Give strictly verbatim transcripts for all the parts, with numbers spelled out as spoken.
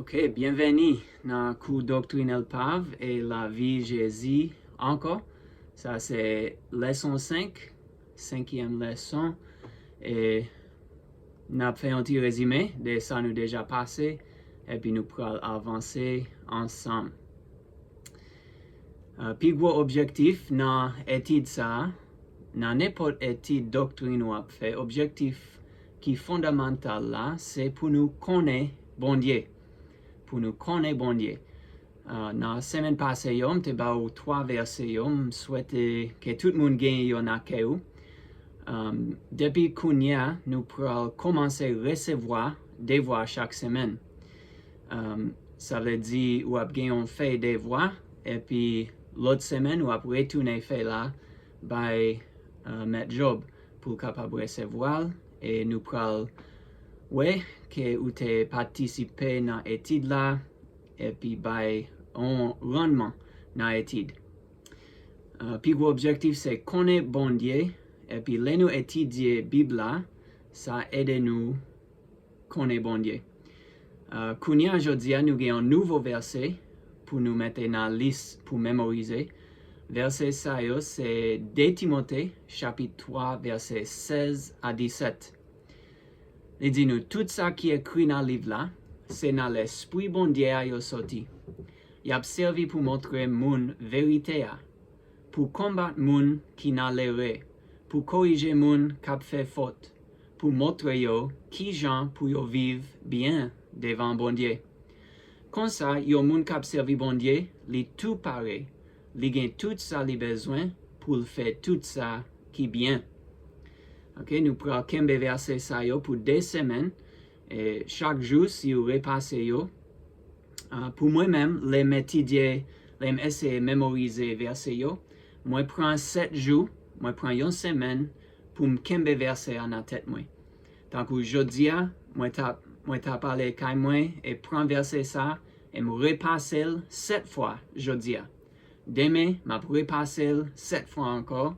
Ok, byenveni nan kou Doctrine et Pav e Lavi Jezi ankò. Sa se lèson senk, senkyèm lèson. E n ap fè yon ti rezime de sa nou deja pase, epi nou pral avanse ansanm. Uh, pi gwo objektif nan etid sa a, nan nenpòt etid doktrin w ap fè, objektif ki fondamantal la, se pou nou konnen Bondye. Pou nou konnen Bondye. Uh, nan semèn pase yo, m te ba ou twa vèse yo, m swete ke tout moun genyen yo nan kè ou. Um, depi kounye a, nou pral kòmanse resevwa devwa chak semèn. Um, sa vle di ou ap gen yon fèy devwa, epi lòt semèn ou ap retounen fèy la bay uh, Mèt Jòb pou l kapab resevwa l, e nou pral wè ke ou te patisipe nan etid la, epi bay yon rannman nan etid. Uh, pi gwo objektif se konnen Bondye, epi lè nou etidye Bib la, sa ede nou konnen Bondye. Uh, kounye a jodi a, nou gen yon nouvo vèse pou nou mete nan lis pou memorize. Vèse sa yo se de Timote, chapit twa, vèse sèz a disèt. Li di nou, tout sa ki ekri nan liv la, se nan Lespri Bondye a yo soti. Y ap sèvi pou montre moun verite a, pou konbat moun ki nan lere, pou korije moun k ap fè fòt, pou montre yo ki jan pou yo viv byen devan Bondye. Konsa, yon moun k ap sèvi Bondye, li tou pare, li gen tout sa li bezwen pou l fè tout sa ki byen. Ok, nou pral kenbe vèse sa yo pou de semèn. E chak jou, si w repase yo, uh, pou mwen menm, lè m etidye, lè m eseye memorize vèse yo, mwen pran sèt jou, mwen pran yon semèn pou m kenbe vèse a nan tèt mwen. Tankou jodi a, mwen t ap, mwen t ap ale kay mwen e pran vèse sa e m repase l sèt fwa jodi a. Demen, m ap repase l sèt fwa ankò.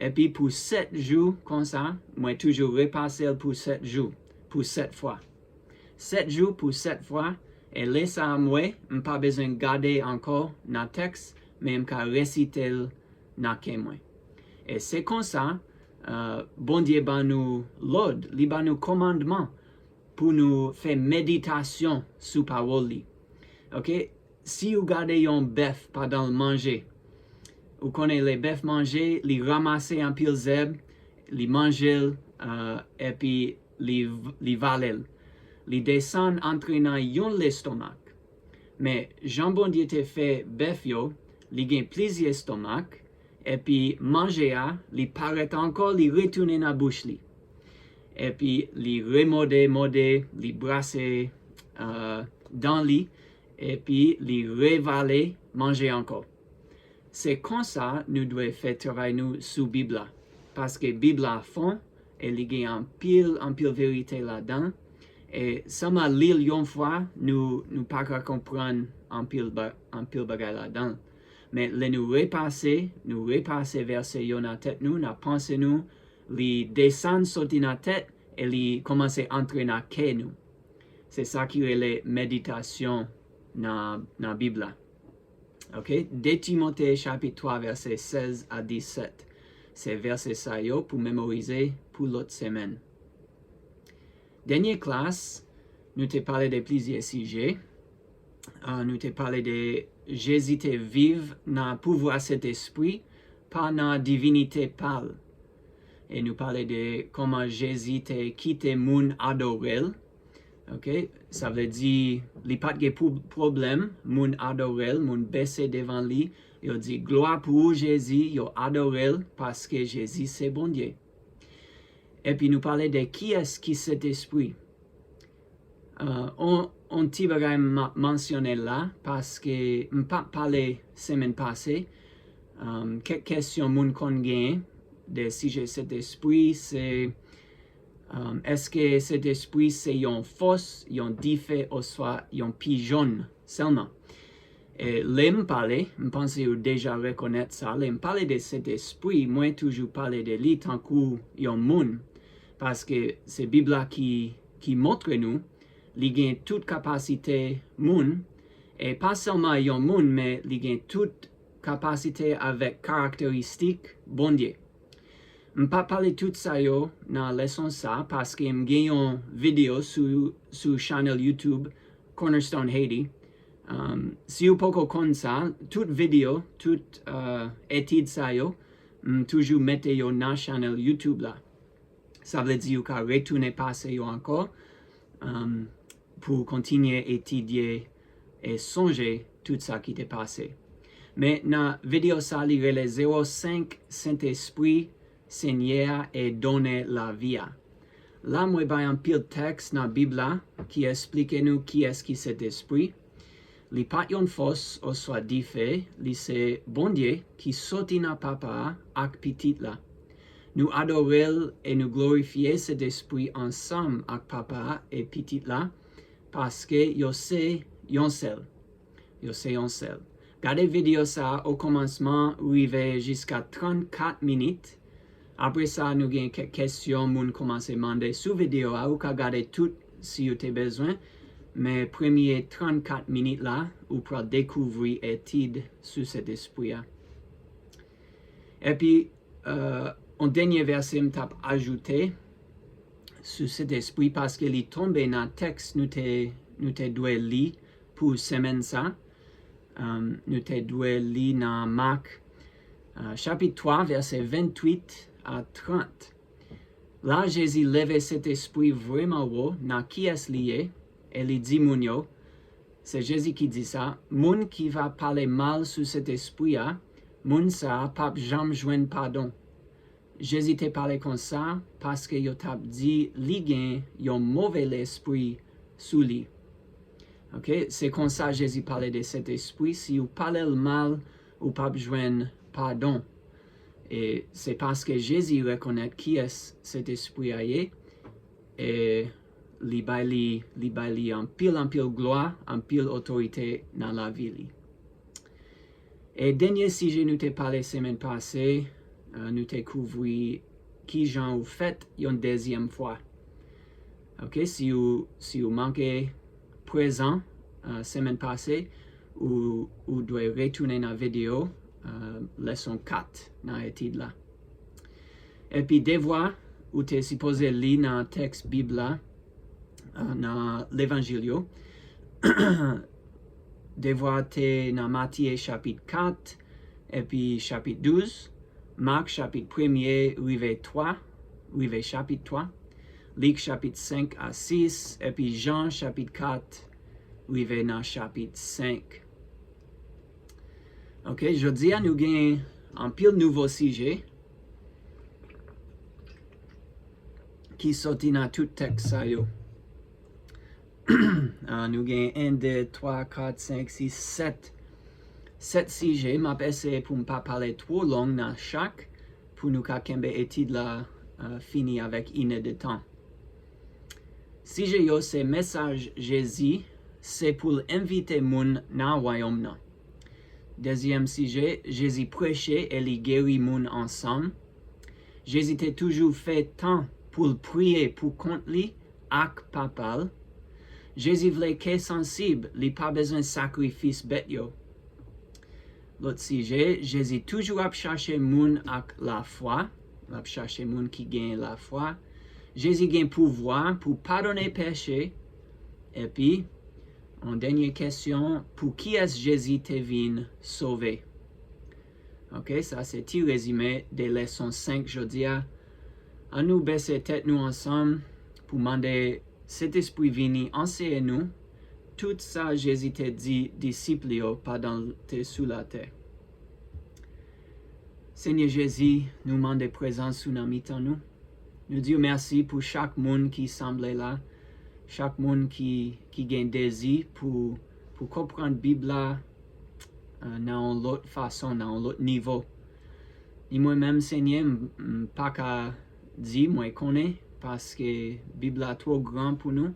Epi pou sèt jou konsa, mwen toujou repase l pou sèt jou, pou sèt fwa. Sèt jou pou sèt fwa, e lè sa a m wè, m pa bezwen gade ankò nan tèks, men m ka resite l nan kè mwen. E se konsa, uh, Bondye ban nou lòd, li ban nou kòmandman pou nou fè meditasyon sou pawòl li. Ok? Si ou gade yon bèf pandan l manje, ou konnen lè bèf manje, li ranmase anpil zèb, li manje l, uh, epi li, li vale l. Li desann antre nan yon lestomak. Men, jan Bondye te fè bèf yo, li gen plizyè estomak, epi manje a, li parèt ankò, li retounen nan bouch li. Epi li remòde, mòde, li brase uh, dan li, epi li revale manje ankò. Se konsa nou dwe fè travay nou sou Bib la, paske Bib la fon e li gen anpil, anpil verite ladan. E sèlman li l yon fwa, nou, nou pa ka konprann anpil, anpil bagay ladan. Men lè nou repase, nou repase vèse yo nan tèt nou, nan panse nou, li desann soti nan tèt e li kòmanse antre nan kè nou. Se sa ki rele meditasyon nan, nan Bib la. Ok? De Timote chapit twa, vèse sèz a disèt. Se vèse sa yo pou memorize pou lòt semèn. Dènye klas, nou te pale de plizyè sijè. Uh, nou te pale de Jezi te viv nan pouvwa Sentespri, pa nan divinite pa l. E nou pale de kòman Jezi te kite moun adore l. Ok? Sa vle di, li pa t gen pwoblèm, moun adore l, moun bese devan li, yo di, glwa pou ou, Jezi, yo adore l, paske Jezi se Bondye. Epi nou pale de kiyès ki Sentespri. Uh, on, on ti bagay m ap mansyone la, paske m pa t pale semèn pase. Um, kèk kesyon moun konn genyen de sijè Sentespri, se um, èske Sentespri se yon fòs, yon dife, oswa yon pijon sèlman? E lè m pale, m panse ou deja rekonèt sa, lè m pale de Sentespri, mwen toujou pale de li tankou yon moun, paske se Bib la ki, ki montre nou Li gen tout kapasite moun, e pa sèlman yon moun, men li gen tout kapasite avèk karakteristik Bondye. M p ap pale tout sa yo nan leson sa, paske m gen yon videyo sou, sou chanèl YouTube Cornerstone Haiti. Um, si w poko konn sa, tout videyo, tout, uh, etid sa yo, m toujou mete yo nan chanèl YouTube la. Sa vle di ou ka retounen pase yo ankò, um, pou w kontinye etidye e sonje tout sa ki te pase. Men nan videyo sa, li rele zewo senk Sentespri Senyè a e donnen lavi a. La, mwen bay anpil tèks nan Bib la ki esplike nou kiyès ki Sentespri. Li pa t yon fòs oswa dife, li se Bondye ki soti nan Papa a ak Pitit la. Nou adore l e nou glorifye Sentespri ansanm ak Papa a e Pitit la, paske yo se yon sèl. Yo se yon sèl. Gade videyo sa a okòmansman rive jiska trannkat minit. Apre sa, nou gen kèk kesyon moun kòmanse mande sou videyo a. Ou ka gade tout si ou te bezwen. Men premye trannkat minit la, ou pral dekouvri etid sou Sentespri a. Epi, uh, yon dènye vèsè m t ap ajoute sou Sentespri, paske li tonbe nan tèks nou te, nou te dwe li pou semèn sa. Um, nou te dwe li nan Mak, uh, chapit twa, vèsè venntuit a trant. La, Jezi leve Sentespri vrèman wo nan kiyès li ye, e li di moun yo, se Jezi ki di sa, moun ki va pale mal sou Sentespri a, moun sa a p ap janm jwenn padon. Jezi te pale konsa paske yo t ap di li gen yon move lespri sou li. Ok, se konsa Jezi pale de Sentespri, si ou pale l mal, ou p ap jwenn padon. E se paske Jezi rekonèt kiyès Sentespri a ye, e li bay li, li bay li anpil, anpil glwa, anpil otorite nan lavi li. E dènye sijè nou te pale semèn pase, uh, nou te kouvri kijan ou fèt yon dezyèm fwa. Ok, si ou, si ou manke prezan, uh, semèn pase, ou, ou dwe retounen nan videyo, uh, leson kat nan etid la. Epi devwa ou te sipoze li nan tèks Bib la, uh, nan Levanjil yo. Devwa te nan Matye chapit kat, epi chapit douz, Mak chapit premye rive twa, rive chapit twa, Lik chapit senk a sis, epi Jan chapit kat rive nan chapit senk. Ok, jodi a nou gen anpil nouvo sijè ki soti nan tout tèks sa yo. Ah, nou gen en, de, twa, kat, senk, sis, sèt. Sèt sijè, m ap eseye pou m pa pale twò long nan chak, pou nou ka kenbe etid la, ah, fini avèk inè de tan. Sijè yo se mesaj Jezi, se pou l envite moun nan wayòm nan. Dezyèm sijè, Jezi preche e li geri moun ansanm. Jezi te toujou fè tan pou l priye pou kont li ak Papa l. Jezi vle kè sansib, li pa bezwen sakrifis bèt yo. Lòt sijè, Jezi toujou ap chache moun ak lafwa. L ap chache moun ki gen lafwa. Jezi gen pouvwa pou padone peche. Epi, yon dènye kesyon, pou kiyès Jezi te vin sove? Ok, sa se ti rezime de leson senk jodi a. Ann nou bese tèt nou ansanm pou mande Sentespri vini anseye nou tout sa Jezi te di disip li yo pandan l te sou latè. Senyè Jezi, nou mande prezans ou nan mitan nou. Nou di w mèsi pou chak moun ki sanble la, chak moun ki, ki gen dezi pou, pou konprann Bib la, eh, nan yon lòt fason, nan yon lòt nivo. Ni mwen menm, Senyè, m, m pa ka di mwen konnen, paske Bib la twò gran pou nou,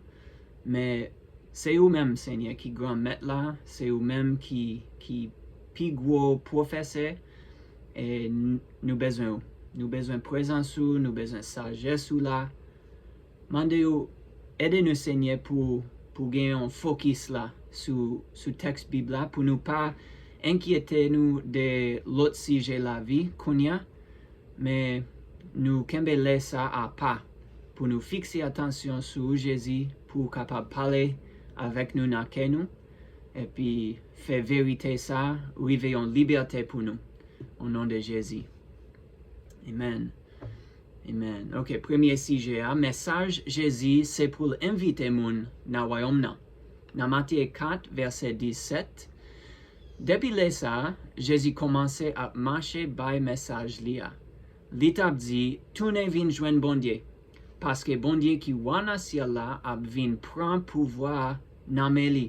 men se ou menm, Senyè, ki Granmèt la, se ou menm ki, ki pi gwo pwofesè, e n-, nou bezwen ou. Nou bezwen prezans ou, nou bezwen sajès ou la. Mande w, ede nou, Senyè, pou, pou gen yon fokis la sou, sou tèks Bib la, pou nou pa enkyete nou de lòt sijè lavi kounye a, men nou kenbe lè sa apa pou nou fikse atansyon sou Jezi pou w kapab pale avèk nou nan kè nou, epi fè verite sa rive yon libète pou nou. O non de Jezi. Amen. Amen. Ok, premye sijè a, mesaj Jezi se pou l envite moun nan wayòm nan. Nan Matye kat, vèsè disèt, depi lè sa a, Jezi kòmanse ap mache bay mesaj li a. Li t ap di, tounen vin jwenn Bondye, paske Bondye ki wa nan syèl la ap vin pran pouvwa a nan men li.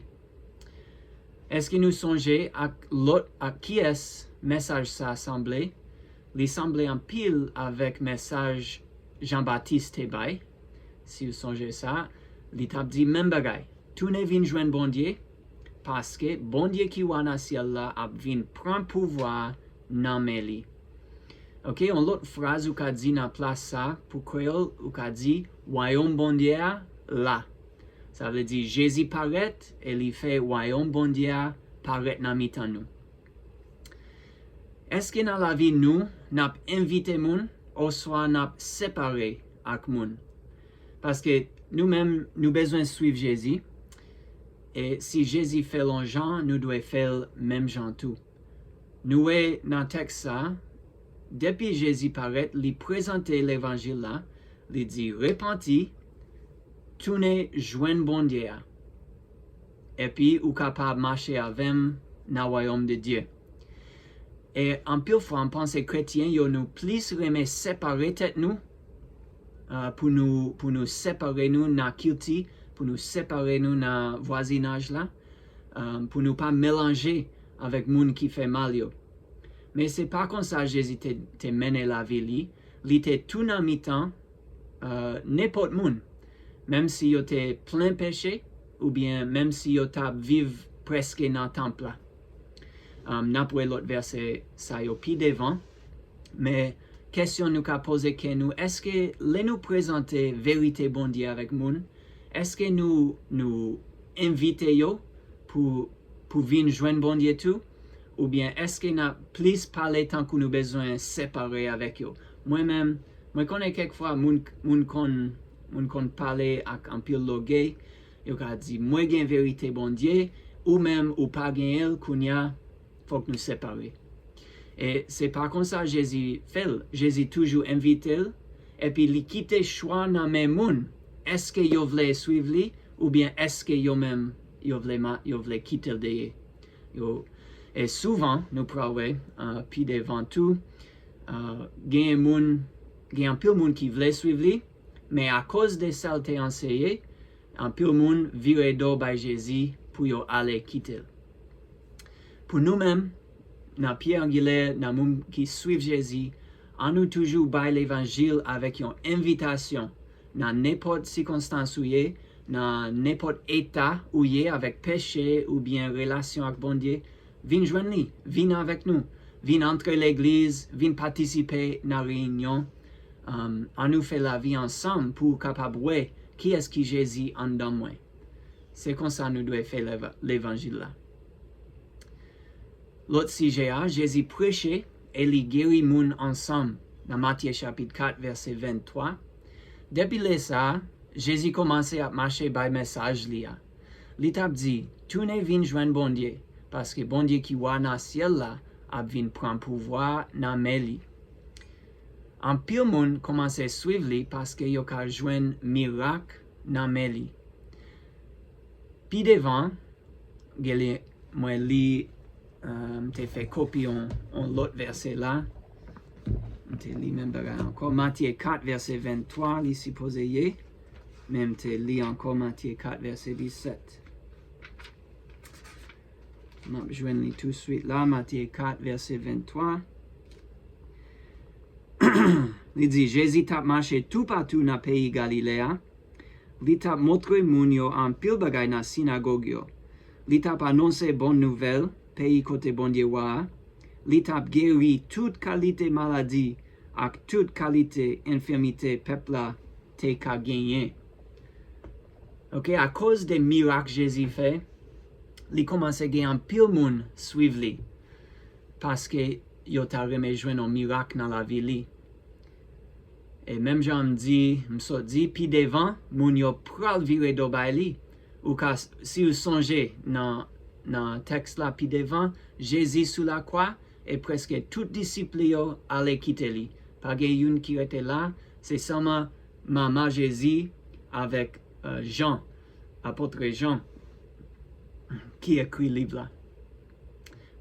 Èske nou sonje ak lòt, ak kiyès mesaj sa sanble? Li sanble anpil avèk mesaj Jan Batis te bay. Si w sonje sa, li t ap di menm bagay. Tounen vin jwenn Bondye, paske Bondye ki wa nan syèl la ap vin pran pouvwa a nan men li. Ok, yon lòt fraz ou ka di nan plas sa, pou kreyòl, ou ka di, wayòm Bondye a la. Sa vle di, Jezi parèt e li fè wayòm Bondye a parèt nan mitan nou. Èske nan lavi nou, n ap envite moun, oswa n ap separe ak moun? Paske nou menm, nou bezwen swiv Jezi. E si Jezi fè l yon jan, nou dwe fè l menm jan tou. Nou wè nan tèks sa, depi Jezi parèt, li prezante levanjil la, li di, repanti, tounen jwenn Bondye a. Epi ou kapab mache avè m nan wayòm de Dye. E anpil fwa, m panse kretyen yo, nou plis renmen separe tèt nou, ah, pou nou, pou nou separe nou nan kilti, pou nou separe nou nan vwazinaj la, ah, pou nou pa melanje avèk moun ki fè mal yo. Men se pa konsa Jezi te, te mennen lavi li. Li te tou nan mitan, ah, nenpòt moun, menm si yo te plen peche, oubyen menm si yo t ap viv prèske nan tanp la. Um, n ap wè lòt vèsè sa yo pi devan. Men kesyon nou ka poze kè nou, èske lè nou prezante verite Bondye avèk moun, èske nou, nou envite yo pou, pou vin jwenn Bondye tou? Oubyen èske n ap plis pale tankou nou bezwen separe avèk yo? Mwen menm, mwen konnen kèk fwa moun, moun konn, moun konn pale ak anpil lògèy. Yo ka di, mwen gen verite Bondye, ou menm ou pa genyen l, kounye a, fòk nou separe. E se pa konsa Jezi fè l. Jezi toujou envite l, epi li kite chwa nan men moun. Èske yo vle swiv li, oubyen èske yo menm, yo vle ma-, yo vle kite l dèyè? Yo, e souvan, nou pral wè, ah, pi devan tou, ah, gen moun, gen anpil moun ki vle swiv li, men akoz de sa l te anseye, anpil moun vire do bay Jezi pou yo ale kite l. Pou nou menm, nan pye angilè, nan moun ki swiv Jezi, ann nou toujou bay levanjil avèk yon envitasyon. Nan nenpòt sikonstans ou ye, nan nenpòt eta ou ye avèk peche oubyen relasyon ak Bondye, vin jwenn li, vin avèk nou, vin antre legliz, vin patisipe nan reyinyon. Um, ann nou fè lavi ansanm pou w kapab wè kiyès ki Jezi anndan mwen. Se konsa nou dwe fè leva-, levanjil la. Lòt sijè a, Jezi preche e li geri moun ansanm nan Matye chapit kat, vèsè venntwa. Depi lè sa a, Jezi kòmanse ap mache bay mesaj li a. Li t ap di, tounen vin jwenn Bondye, paske Bondye ki wa nan syèl la ap vin pran pouvwa nan men li. Anpil moun kòmanse swiv li paske yo ka jwenn mirak nan men li. Pi devan, gen li, mwen li, euh, m te fè kopi yon, yon lòt vèsè la. M te li menm bagay ankò. Matye kat, vèsè venntwa, li sipoze ye. Men m te li ankò Matye kat, vèsè disèt. M ap jwenn li touswit la, Matye kat, vèsè venntwa. Li di, Jezi t ap mache toupatou nan peyi Galile a. Li t ap montre moun yo anpil bagay nan sinagòg yo. Li t ap anonse bon nouvèl peyi kote Bondye wa a. Li t ap geri tout kalite maladi ak tout kalite enfimite pèp la te ka genyen. Ok, akoz de mirak Jezi fè, li kòmanse gen anpil moun swiv li, paske yo ta renmen jwenn yon mirak nan lavi li. E menm jan m di, m sot di, pi devan, moun yo pral vire do bay li. Ou ka, si w sonje nan, nan tèks la pi devan, Jezi sou lakwa, e prèske tout disip li yo ale kite li. Pa gen youn ki rete la, se sèlman manman Jezi avèk uh, Jan, apòt Jan, ki ekri liv la.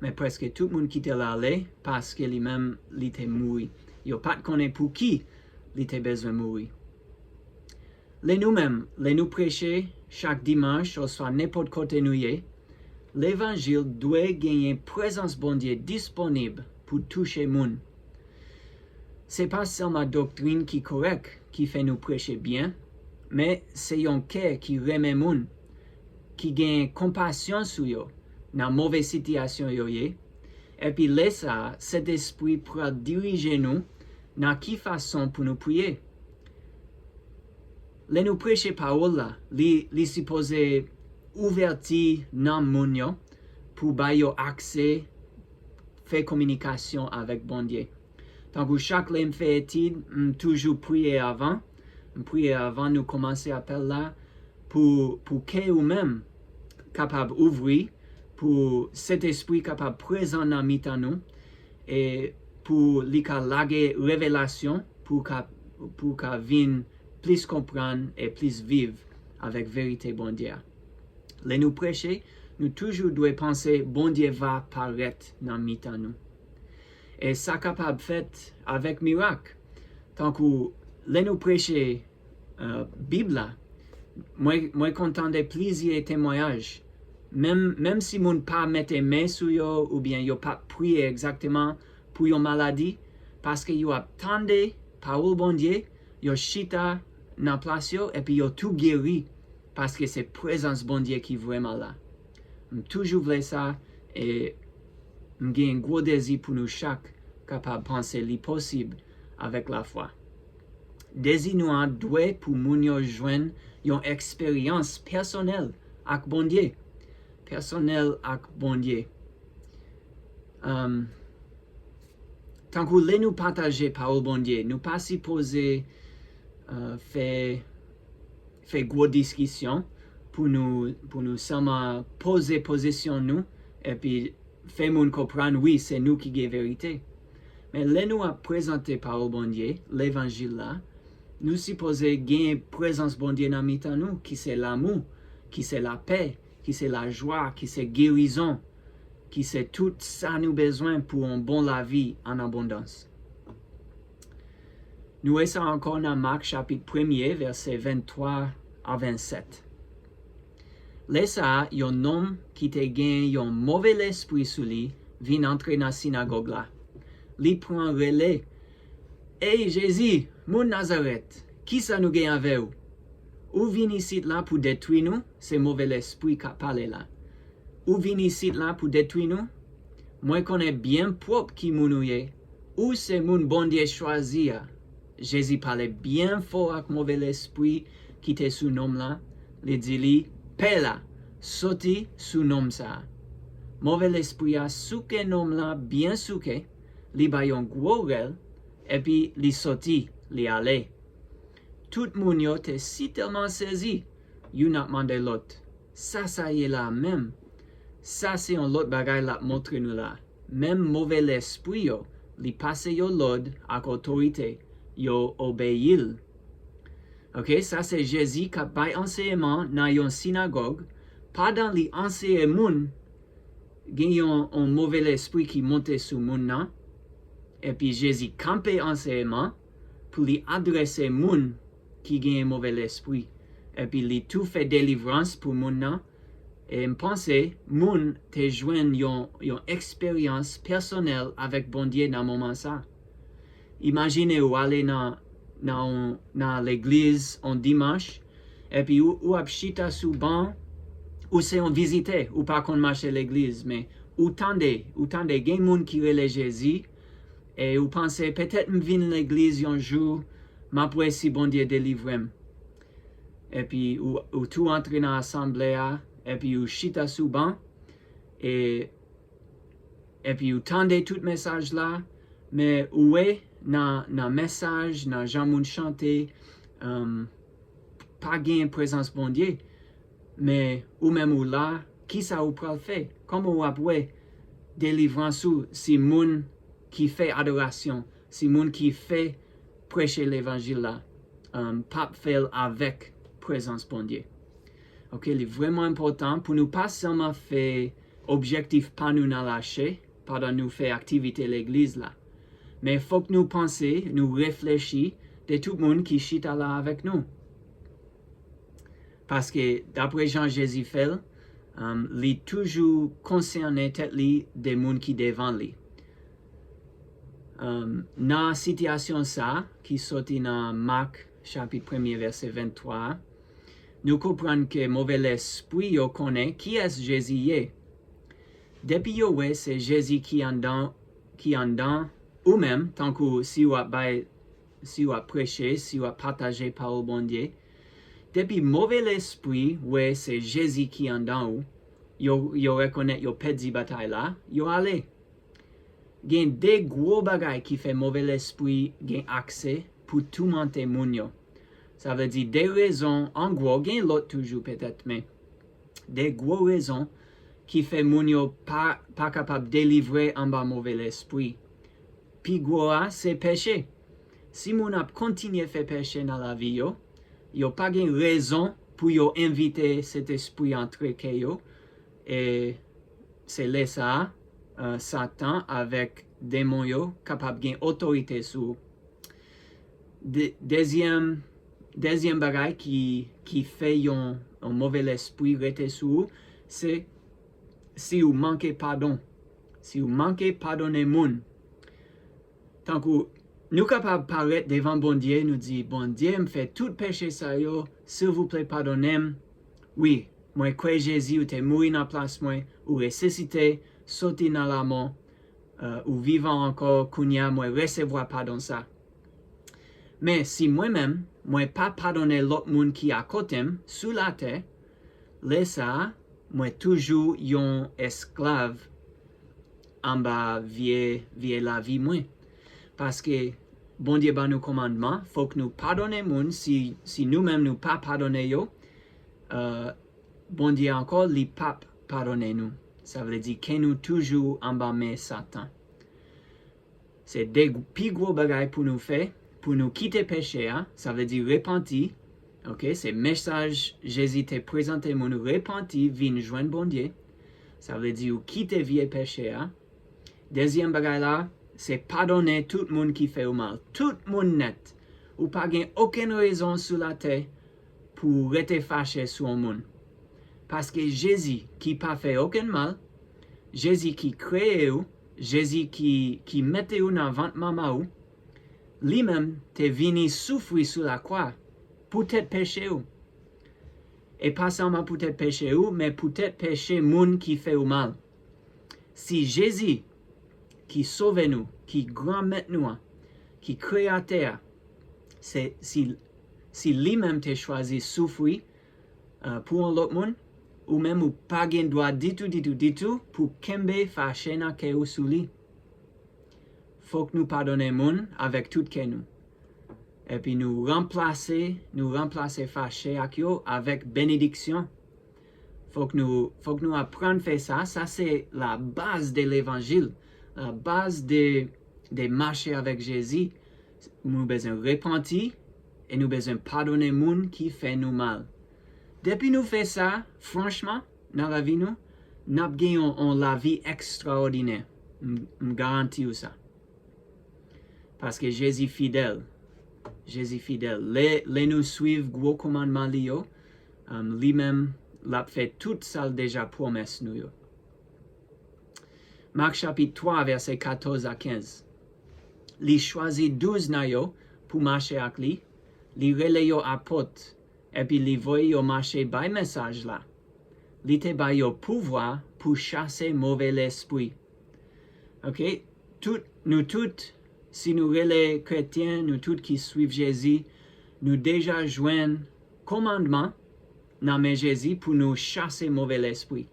Men prèske tout moun kite l ale paske li menm li te mouri. Yo pa t konnen pou ki li te bezwen mouri. Lè nou menm, lè nou preche chak dimanch oswa nenpòt kote nou ye, levanjil dwe genyen prezans Bondye disponib pou touche moun. Se pa sèlman doktrin ki kòrèk ki fè nou preche byen, men se yon kè ki renmen moun, ki gen konpasyon sou yo nan move sitiyasyon yo ye, epi lè sa a, Sentespri pral dirije nou nan ki fason pou nou priye. Lè nou preche pawòl la, li, li sipoze ouvèti nanm moun yo pou bay yo aksè fè kominikasyon avèk Bondye. Tankou chak lè m fè etid, m toujou priye avan. M priye avan nou kòmanse apèl la pou, pou kè ou menm kapab ouvri, pou Sentespri kapab prezan nan mitan nou, e pou li ka lage revelasyon, pou ka, pou ka vin plis konprann e plis viv avèk verite Bondye a. Lè nou preche, nou toujou dwe panse Bondye va parèt nan mitan nou. E sa kapab fèt avèk mirak. Tankou lè nou preche uh, Bib la, mwen, mwen konn tande plizyè temwayaj. Menm, menm si moun pa mete men sou yo oubyen yo pa priye egzakteman pou yon maladi, paske yo ap tande pawòl Bondye, yo chita nan plas yo epi yo tou geri paske se prezans Bondye ki vrèman la. M toujou vle sa e m gen gwo dezi pou nou chak kapab panse li posib avèk lafwa. Dezi nou an dwe pou moun yo jwenn yon eksperyans pèsonèl ak Bondye. Pèsonèl ak Bondye. Um, tankou lè nou pataje pawòl Bondye, nou pa sipoze uh, fè, fè gwo diskisyon pou nou, pou nou sèlman poze pozisyon nou epi fè moun konprann wi, se nou ki gen verite. Men lè nou ap prezante pawòl Bondye, levanjil la, nou sipoze gen prezans Bondye nan mitan nou, ki se lanmou, ki se lapè, ki se lajwa, ki se gerizon, ki se tout sa nou bezwen pou yon bon lavi an abondans. Nou wè sa ankò nan Mak chapit premye, vèsè venntwa a vennsèt. Lè sa a, yon nonm ki te gen yon move lespri sou li vin antre nan sinagòg la. Li pran rele, Ey Jezi, moun Nazarèt, kisa nou gen avè w? Ou vin isit la pou detwi nou? Se move lespri k ap pale la. Ou vin isit la pou detwi nou? Mwen konnen byen pwòp ki moun ou ye. Ou se moun Bondye chwazi a. Jezi pale byen fò ak move lespri ki te sou nonm la. Li di li, Pè la, soti sou nonm sa a. Move lespri a souke nonm la byen souke, li bay yon gwo rèl, epi li soti, li ale. Tout moun yo te sitèlman sezi, youn ap mande lòt, Sa sa ye la menm? Sa se yon lòt bagay l ap montre nou la. Menm move lespri yo, li pase yo lòd ak otorite, yo obeyi l. Ok, sa se Jezi k ap bay ansèyman nan yon sinagòg. Pandan li anseye moun, gen yon, yon move lespri ki monte sou moun nan. Epi Jezi kanpe ansèyman pou li adrese moun ki genyen move lespri. Epi li tou fè delivrans pou moun nan. E m panse moun te jwenn yon, yon eksperyans pèsonèl avèk Bondye nan moman sa. Imajine w ale nan, nan, nan legliz on dimanch, epi ou, ou ap chita sou ban, ou se yon vizitè, ou pa konn mache legliz, men ou tande, ou tande gen moun ki rele Jezi, e ou panse, petèt m vin legliz yon jou, m ap wè si Bondye delivre m. epi ou, ou tou antre nan asanble a, epi ou chita sou ban, e, epi ou tande tout mesaj la, men ou wè nan, nan mesaj, nan jan moun chante, um, pa gen prezans Bondye, men ou menm ou la, kisa ou pral fè? Kòman w ap wè delivrans ou si moun ki fè adorasyon, si moun ki fè preche levanjil la, um, p ap fè l avèk prezans Bondye? Ok, li vrèman enpòtan pou nou pa sèlman fè objektif pa nou nan lache pandan nou fè aktivite legliz la. Men fòk nou panse, nou reflechi de tout moun ki chita la avèk nou. Paske, dapre jan Jezi fè l, um, li toujou konsène tèt li de moun ki devan li. Um, nan sitiyasyon sa, ki soti nan Mak chapit premye vèsè venntwa a, nou konprann ke move lespri yo konnen kiyès Jezi ye. Depi yo wè se Jezi ki anndan, ki anndan ou menm, tankou si w ap bay, si w ap preche, si w ap pataje pawòl Bondye, depi move lespri wè se Jezi ki anndan ou, yo, yo rekonnèt yo pèdi batay la, yo ale. Gen de gwo bagay ki fè move lespri gen aksè pou toumante moun yo. Sa vle di de rezon, an gwo, gen lòt toujou petèt, men de gwo rezon ki fè moun yo pa, pa kapab delivre anba move lespri. Pi gwo a, se peche. Si moun ap kontinye fè peche nan lavi yo, yo pa gen rezon pou yo envite Sentespri antre kè yo, e se lè sa a, uh, Satan avèk demon yo kapab gen otorite sou ou. De, dezyèm, dezyèm bagay ki, ki fè yon, yon move lespri rete sou ou, se si ou manke padon. Si ou manke padone moun. Tankou, nou kapab parèt devan Bondye, nou di, Bondye, m fè tout peche sa yo, silvouplè padone m. Wi, mwen kwè Jezi, ou te mouri nan plas mwen, ou resisite, soti nan lanmò, uh, ou vivan ankò, kounye a mwen resevwa padon sa. Men si mwen menm, mwen pa padone lòt moun ki akote m sou latè, lè sa a, mwen toujou yon esklav anba vye, vye lavi mwen. Paske Bondye ban nou kòmandman, fòk nou padone moun, si, si nou menm nou pa padone yo, uh, Bondye ankò, li p ap padone nou. Sa vle di ke nou toujou anba men Satan. Se de pi gwo bagay pou nou fè, pou nou kite peche a, sa vle di repanti. Ok, se mesaj Jezi te prezante moun, repanti, vin jwenn Bondye. Sa vle di ou kite vye peche a. Dezyèm bagay la, se padone tout moun ki fè ou mal. Tout moun nèt. Ou pa gen okenn rezon sou latè pou w rete fache sou yon moun. Paske Jezi ki pa fè okenn mal, Jezi ki kreye ou, Jezi ki, ki mete ou nan vant manman ou, li menm te vini soufri sou lakwa poutèt peche ou. E pa sèlman poutèt peche ou, men poutèt peche moun ki fè ou mal. Si Jezi, ki sove nou, ki granmèt nou an, ki kreyatè a, se, si, si li menm te chwazi soufri, uh, pou yon lòt moun, ou menm ou pa gen dwa ditou, ditou, ditou pou kenbe fache nan kè ou sou li. Fòk nou padone moun avèk tout kè nou. Epi nou ranplase, nou ranplase fache ak yo avèk benediksyon. Fòk nou, fòk nou aprann fè sa. Sa se la baz de levanjil, la baz de, de mache avèk Jezi. Nou bezwen repanti e nou bezwen padone moun ki fè nou mal. Depi nou fè sa, franchman, nan lavi nou, n ap gen yon, yon lavi ekstraòdinè. M, m garanti w sa. Paske Jezi fidèl. Jezi fidèl. Lè, lè nou swiv gwo kòmandman li yo, um, li menm, l ap fè tout sa l deja pwomès nou yo. Mak chapit twa, vèsè katòz a kenz. Li chwazi douz nan yo pou mache ak li. Li rele yo apot, epi li voye yo mache bay mesaj la. Li te ba yo pouvwa pou chase move lespri. Ok? Tout, nou tout, si nou rele kretyen, nou tout ki swiv Jezi, nou deja jwenn kòmandman nan men Jezi pou nou chase move lespri.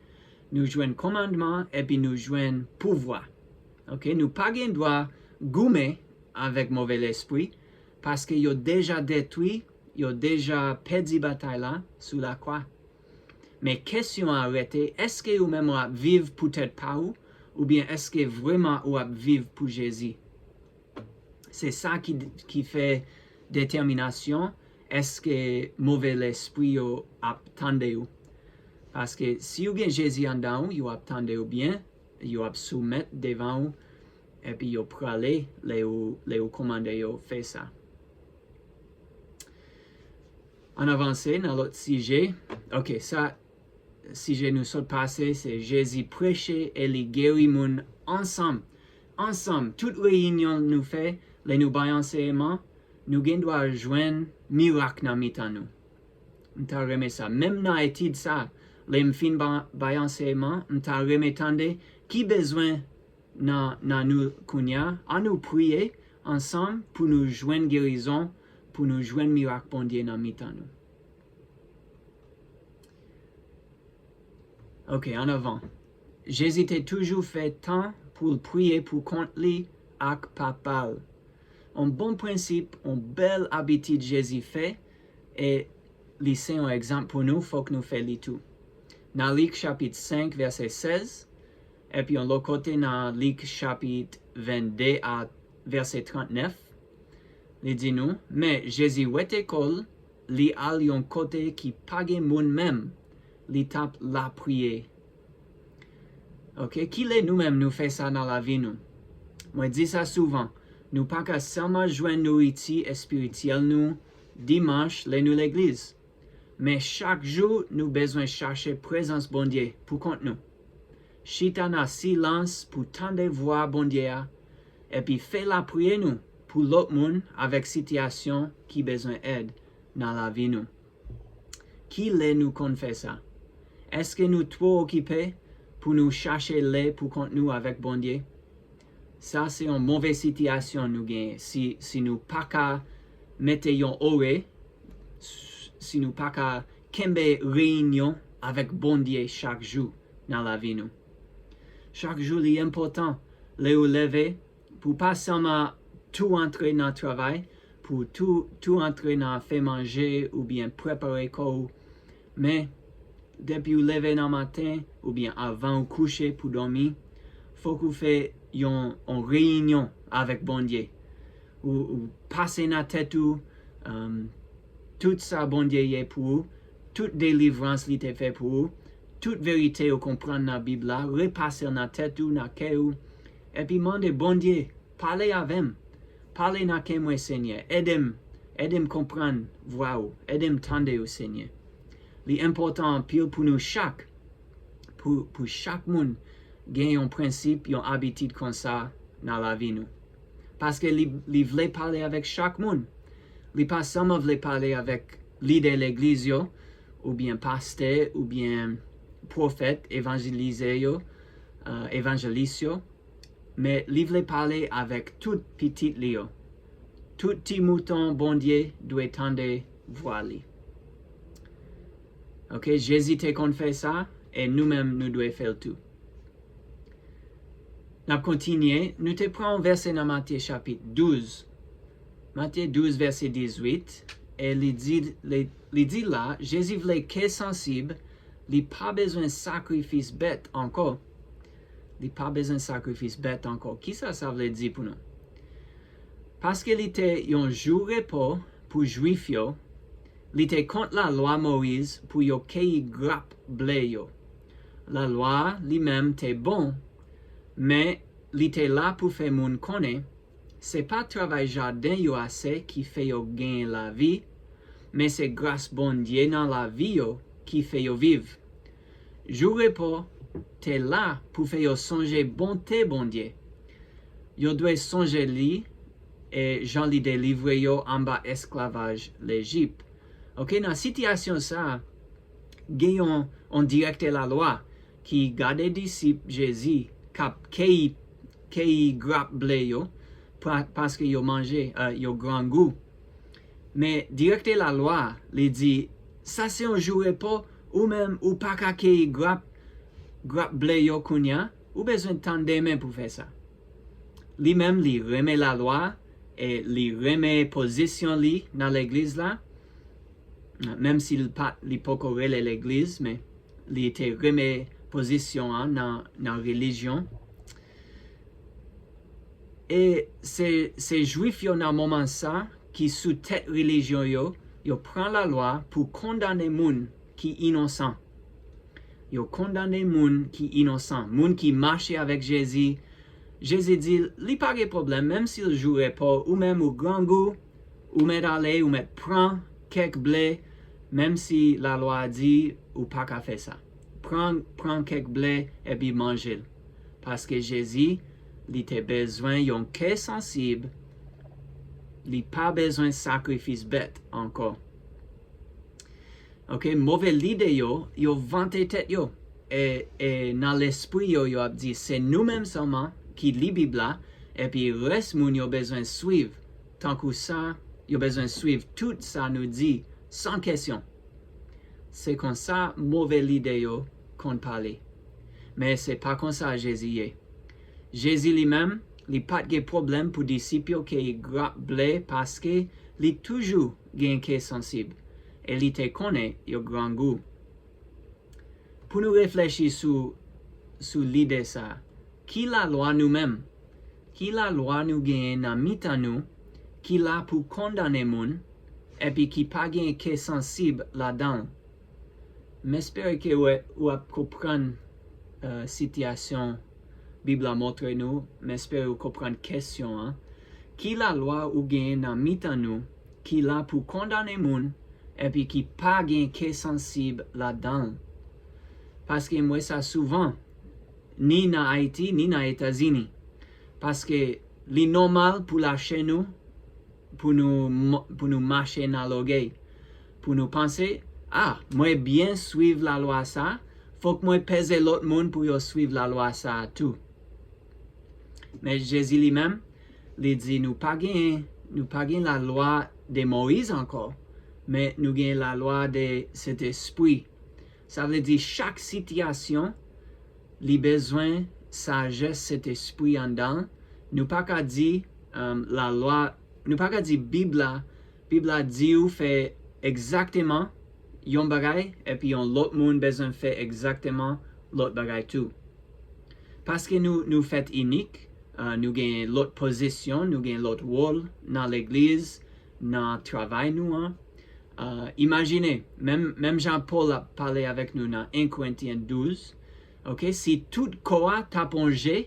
Nou jwenn kòmandman epi nou jwenn pouvwa. Oke, nou pa gen dwa goumen avèk move lespri, paske yo deja detwi, yo deja pèdi batay la sou lakwa. Men kesyon an rete, èske ou menm w ap viv pou tèt pa ou, oubyen èske vrèman ou ap viv pou Jezi? Se sa ki, ki fè detèminasyon èske move lespri yo ap tande ou. Paske si ou gen Jezi anndan ou, yo ap tande ou byen, yo ap soumèt devan ou, epi yo prale lè ou, lè ou kòmande yo fè sa. Ann avanse nan lòt sijè. Oke, sa, sijè nou sot pase, se Jezi preche e li geri moun ansanm. Ansanm, tout reyinyon nou fè, lè nou bay ansèyman, nou gen dwa jwenn mirak nan mitan nou. M ta renmen sa. Menm nan etid sa, lè m fin ba, bay ansèyman, m ta renmen tande ki bezwen nan, nan nou kounye a. Ann nou priye ansanm pou nou jwenn gerizon, pou nou jwenn mirak Bondye nan mitan nou. Oke, ann avan. Jezi te toujou fè tan pou l priye pou kont li ak Papa l. Yon bon prensip, yon bèl abitid Jezi fè, e li se yon egzanp pou nou, fòk nou fè li tou. Nan Lik chapit senk, vèsè sèz, epi yon lòt kote nan Lik chapit vennde a vèsè trannèf, li di nou, men Jezi wete kò l, li al yon kote ki pa gen moun menm, li t ap lapriyè. Oke, kilè nou menm nou fè sa nan lavi nou? Mwen di sa souvan, nou pa ka sèlman jwenn nouriti espirityèl nou dimanch lè nou legliz. Men chak jou nou bezwen chache prezans Bondye pou kont nou. Chita nan silans pou tande vwa Bondye a, epi fè lapriyè nou pou lòt moun avèk sitiyasyon ki bezwen èd nan lavi nou. Kilè nou konn fè sa? Èske nou twò okipe pou nou chache lè pou kont nou avèk Bondye? Sa se yon move sitiyasyon nou genyen si, si nou pa ka mete yon orè, si nou pa ka kenbe reyinyon avèk Bondye chak jou nan lavi nou. Chak jou li enpòtan lè ou leve pou pa sèlman tou antre nan travay, pou tou, tou antre nan fè manje oubyen prepare kò ou. Men, depi ou leve nan maten, oubyen avan ou kouche pou dòmi, fòk ou fè yon, yon reyinyon avèk Bondye. Ou, ou pase nan tèt ou, um, tout sa Bondye ye pou ou, tout delivrans li te fè pou ou, tout verite ou konprann nan Bib la, repase l nan tèt ou, nan kè ou, epi mande Bondye, pale avè m, pale nan kè mwen, Senyè, ede m, ede m konprann vwa ou, ede m tande ou, Senyè. Li enpòtan anpil pou nou chak, pou, pou chak moun gen yon prensip, yon abitid konsa nan lavi nou. Paske li, li vle pale avèk chak moun. Li pa sèlman vle pale avèk lidè legliz yo, oubyen pastè, oubyen pwofèt, evanjelize yo, uh, evanjelis yo, men li vle pale avèk tout pitit li yo. Tout ti mouton Bondye dwe tande vwa li. Oke, Jezi te konn fè sa, e nou menm nou dwe fè l tou. N ap kontinye, nou te pran yon vèsè nan Matye chapit douz. Matye douz, vèsè dizuit, e li di, li, li di la, Jezi vle ke sansib, li pa bezwen sakrifis bèt ankò. Li pa bezwen sakrifis bèt ankò. Kisa sa vle di pou nou? Paske li te yon jou repo pou Jwif yo, li te kont lalwa Moyiz pou yo keyi grap ble yo. Lalwa a li menm te bon, men li te la pou fè moun konnen se pa travay jaden yo ase ki fè yo genyen lavi, men se gras Bondye nan lavi yo ki fè yo viv. Jou repo te la pou fè yo sonje bonte Bondye. Yo dwe sonje li e jan li delivre yo anba esklavaj Lejip. Oke, nan sitiyasyon sa a, gen yon, yon direktè lalwa ki gade disip Jezi k ap keyi, keyi grap ble yo, pa, paske yo manje, eh, yo grangou. Men direktè lalwa a, li di, Sa se yon jou repo, ou menm ou pa ka keyi grap, grap ble yo kounye a, ou bezwen tann demen pou fè sa. Li menm, li renmen lalwa, e li renmen pozisyon li nan legliz la, menm si li pa, li poko rele legliz, men li te renmen pozisyon an nan, nan relijyon. E se, se Jwif yo nan moman sa ki sou tèt relijyon yo, yo pran lalwa pou kondane moun ki inosan. Yo kondane moun ki inosan, moun ki mache avèk Jezi. Jezi di, li pa gen pwoblèm, menm si l jou repo, ou menm ou grangou, ou mèt ale, ou mèt pran kèk ble, menm si lalwa a di ou pa ka fè sa. Pran, pran kèk ble epi manje l. Paske Jezi, li te bezwen yon kè sansib, li pa bezwen sakrifis bèt ankò. Ok, move lide yo, yo vante tèt yo. E, e nan lespri yo, yo ap di, se nou menm sèlman ki li Bib la, epi rès moun yo bezwen swiv. Tankou sa, yo bezwen swiv tout sa nou di, san kesyon. Se konsa move lide yo konn pale. Men se pa konsa Jezi ye. Jezi li menm, li pa t gen pwoblèm pou disip yo keyi grap ble paske li toujou gen kè sansib. E li te konnen yo grangou. Pou nou reflechi sou, sou lide sa, ki lalwa nou menm? Ki lalwa nou genyen nan mitan nou ki la pou kondane moun, epi ki pa gen kè sansib ladan l? M espere ke w, ou ap konprann, eh, sitiyasyon Bib la montre nou. M espere ou konprann kesyon an. Ki lalwa ou genyen nan mitan nou ki la pou kondane moun epi ki pa gen kè sansib ladan l? Paske m wè sa souvan, ni nan Ayiti, ni nan Etazini. Paske li nòmal pou lache nou, pou nou, pou nou mache nan lògèy, pou nou panse, a, mwen byen swiv lalwa sa, fòk mwen peze lòt moun pou yo swiv lalwa sa a tou. Men Jezi li menm, li di nou pa gen, nou pa gen lalwa de Moyiz ankò, men nou gen lalwa de Sentespri. Sa vle di chak sitiyasyon, li bezwen sajès Sentespri anndan l. Nou pa ka di, um, lalwa, nou pa ka di Bib la, Bib la di ou fè egzakteman yon bagay, epi yon lòt moun bezwen fè egzakteman lòt bagay tou. Paske nou, nou fèt inik, uh, nou gen lòt pozisyon, nou gen lòt wòl nan legliz, nan travay nou an. Uh, imajine, menm, menm jan Pòl ap pale avèk nou nan en Korentyen douz, ok, si tout kò a t ap on je,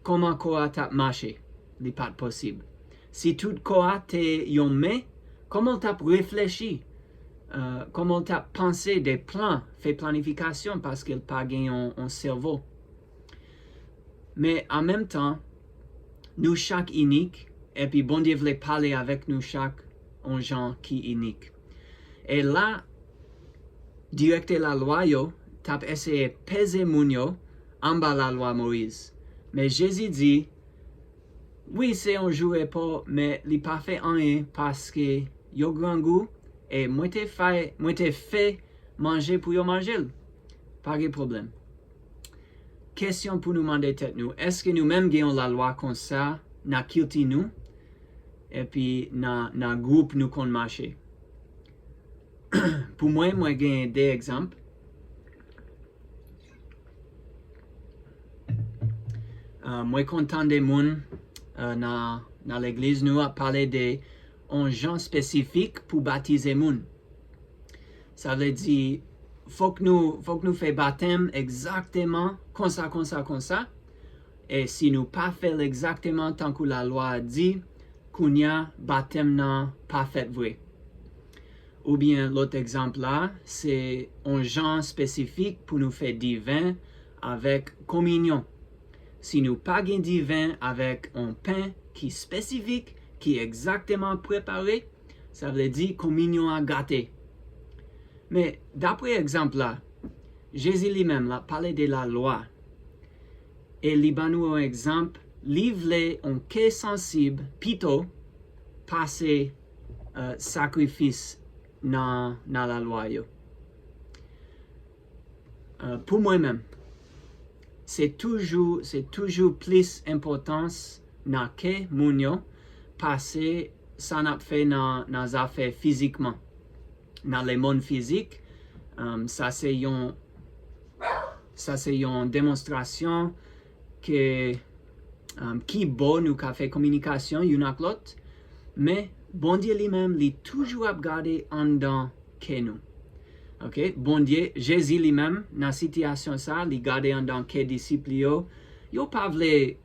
kòman kò a t ap mache? Li pa t posib. Si tout kò a te yon men, kòman l t ap reflechi? Uh, kòman l t ap panse de plan, fè planifikasyon, paske l pa gen yon, yon sèvo? Men an menm tan, nou chak inik, epi Bondye vle pale avèk nou chak on jan ki inik. E la, direktè lalwa yo t ap eseye peze moun yo anba lalwa Moyiz. Men Jezi di, wi, se yon jou repo, men li pa fè anyen paske yo grangou, e mwen te fè, mwen te fè manje pou yo manje l. Pa gen pwoblèm. Kesyon pou nou mande tèt nou, èske nou menm gen yon lalwa konsa nan kilti nou, epi nan, nan gwoup nou konn mache? Pou mwen, mwen gen de egzanp. Uh, mwen konn tande moun, uh, nan, nan legliz nou ap pale de on jan espesifik pou batize moun. Sa vle di, fòk nou, fòk nou fè batèm egzakteman konsa, konsa, konsa. E si nou pa fè l egzakteman tankou lalwa a di, kounye a batèm nan pa fèt vre. Oubyen lòt egzanp la, se on jan espesifik pou nou fè diven avèk kominyon. Si nou pa gen diven avèk on pen ki espesifik, ki egzakteman prepare, sa vle di kominyon an gate. Men, dapre egzanp la, Jezi li menm l ap pale de lalwa. E li ban nou yon egzanp, li vle yon kè sansib pito pase, euh, sakrifis nan, nan lalwa yo. Uh, pou mwen menm, se toujou, se toujou plis enpòtans nan kè moun yo pase sa n ap fè nan, nan zafè fizikman. Nan lemonn fizik, um, sa se yon, sa se yon demonstrasyon ke, um, ki bò nou ka fè kominikasyon youn ak lòt, men Bondye li menm, li toujou ap gade anndan kè nou. Ok? Bondye, Jezi li menm, nan sitiyasyon sa, li gade anndan kè disip li yo. Yo pa vle,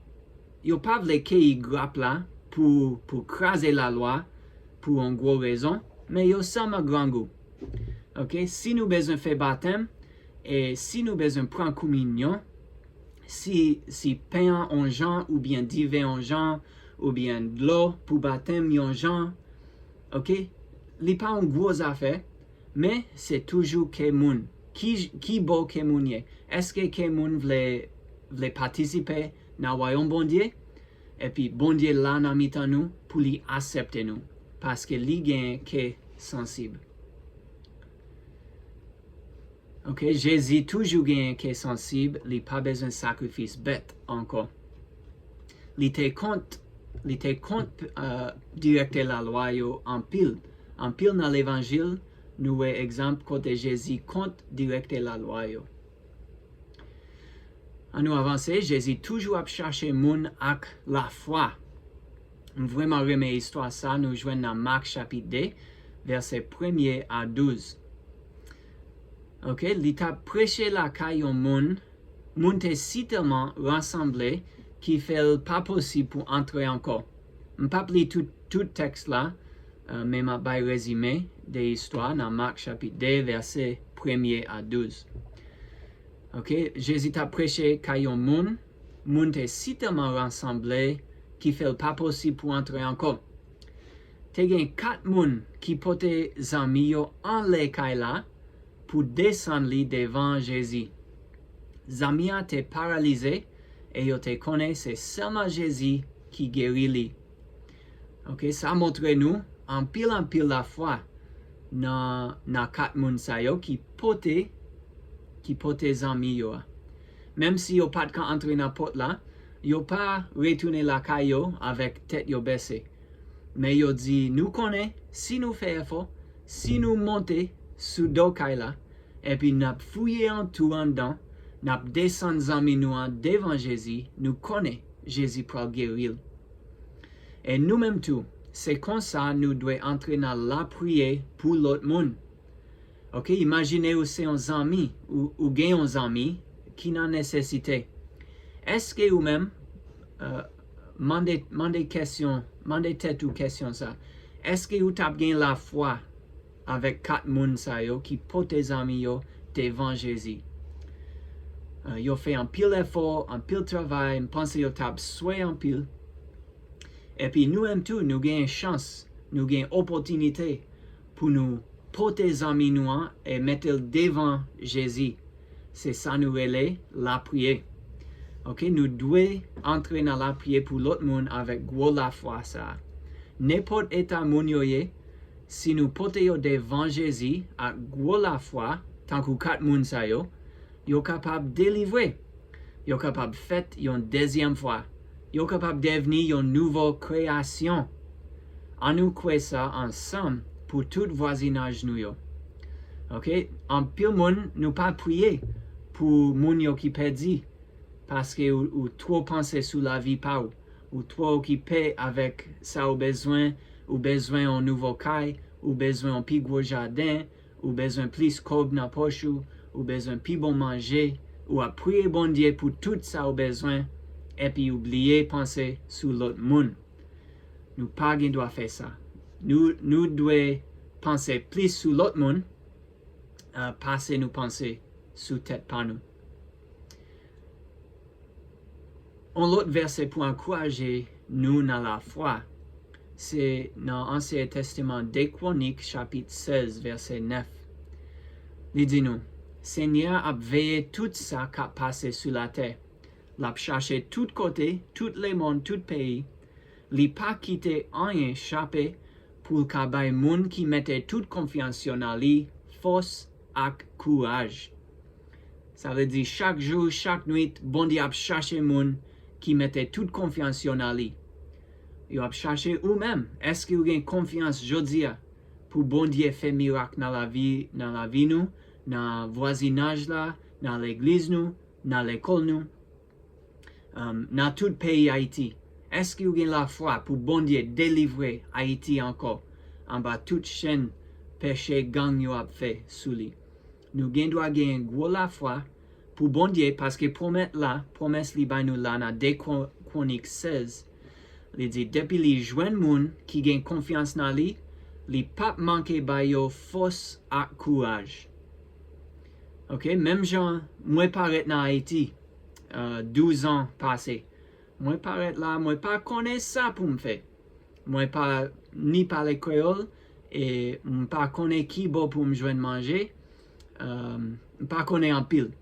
yo pa vle keyi grap la pou, pou kraze lalwa, pou yon gwo rezon, men yo sèlman grangou. Ok? Si nou bezwen fè batèm, e si nou bezwen pran kominyon, si, si pen an yon jan, oubyen diven yon jan, oubyen dlo pou batèm yon jan, ok? Li pa yon gwo zafè, men se toujou kè moun. Ki, ki bò kè moun ye? Èske kè moun vle, vle patisipe nan wayòm Bondye? Epi Bondye la nan mitan nou pou li aksepte nou, paske li gen kè sansib. Ok, Jezi toujou genyen kè sansib, li pa bezwen sakrifis bèt ankò. Li te kont, li te kont, uh, direktè lalwa yo anpil. Anpil nan levanjil, nou wè egzanp kote Jezi kont direktè lalwa yo. An nou avanse, Jezi toujou ap chache moun ak lafwa. M vrèman renmen istwa sa nou jwenn nan Mak chapit de, vèsè premye a douz. Ok, li t ap preche lakay yon moun, moun te sitèlman rasanble ki fè l pa posib pou antre ankò. M p ap li tout, tout tèks la, uh, men m ap bay rezime de istwa nan Mak chapit de, vèsè premye a douz. Ok, Jezi t ap preche kay yon moun, moun te sitèlman rasanble ki fè l pa posib pou antre ankò. Te gen kat moun ki pote zanmi yo anlè kay la pou desann li devan Jezi. Zanmi an te paralize e yo te konnen se sèlman Jezi ki geri li. Ok, sa montre nou anpil, anpil lafwa nan, nan kat moun sa yo ki pote, ki pote zanmi yo a. Menm si yo pa t ka antre nan pòt la, yo pa retounen lakay yo avèk tèt yo bese. Men yo di, nou konnen, si nou fè efò, si nou monte sou do kay la, epi n ap fouye yon tou anndan, n ap desann zanmi nou an devan Jezi, nou konnen Jezi pral geri l. E nou menm tou, se konsa nou dwe antre nan lapriyè pou lòt moun. Ok, imajine ou se yon zanmi, ou, ou gen yon zanmi ki nan nesesite. Èske ou menm, uh, mande, mande kesyon, mande tèt ou kesyon sa. Èske ou t ap gen lafwa avèk kat moun sa yo ki pote zanmi yo devan Jezi? Uh, yo fè anpil efò, anpil travay, m panse yo t ap swe anpil. Epi nou menm tou, nou gen chans, nou gen opòtinite pou nou pote zanmi nou an e mete l devan Jezi. Se sa nou rele lapriyè. Ok, nou dwe antre nan lapriyè pou lòt moun avèk gwo lafwa sa a. Nenpòt eta moun yo ye, si nou pote yo devan Jezi ak gwo lafwa, tankou kat moun sa yo, yo kapab delivre. Yo kapab fèt yon dezyèm fwa. Yo kapab devni yon nouvo kreyasyon. Annou kwè sa ansanm pou tout vwazinaj nou yo. Ok? Anpil moun, nou pa priye pou moun yo ki pèdi, paske ou, ou twò panse sou lavi pa ou. Ou twò okipe avèk sa ou bezwen, ou bezwen yon nouvo kay, ou bezwen yon pi gwo jaden, ou bezwen plis kòb nan pòch ou, ou bezwen pi bon manje, ou ap priye Bondye pou tout sa ou bezwen, epi ou bliye panse sou lòt moun. Nou pa gen dwa fè sa. Nou, nou dwe panse plis sou lòt moun, uh, pase nou panse sou tèt pa nou. Yon lòt vèsè pou ankouraje nou nan lafwa, se nan Ansyen Tèstaman, de Kwonik, chapit sèz, vèsè nèf. Li di nou, Senyè a ap veye tout sa k ap pase sou latè. L ap chache tout kote, tout lemonn, tout peyi. Li pa kite anyen chape pou l ka bay moun ki mete tout konfyans yo nan li fòs ak kouraj. Sa vle di chak jou, chak nwit, Bondye ap chache moun ki mete tout konfyans yo nan li. Yo ap chache ou menm. Èske w gen konfyans jodi a pou Bondye fè mirak nan lavi, nan lavi nou, nan vwazinaj la, nan legliz nou, nan lekòl nou, um, nan tout peyi Ayiti? Èske w gen lafwa pou Bondye delivre Ayiti ankò anba tout chenn peche gang yo ap fè sou li? Nou gen dwa gen gwo lafwa pou Bondye, paske pwomès la, pwomès li bay nou la nan de Kwonik sèz, li di depi li jwenn moun ki gen konfyans nan li, li p ap manke ba yo fòs ak kouraj. Ok, menm jan mwen parèt nan Ayiti, uh, douz an pase. Mwen parèt la, mwen pa konnen sa pou m fè. Mwen pa ni pale kreyòl, e m pa konnen ki bò pou m jwenn manje. Um, m pa konnen anpil.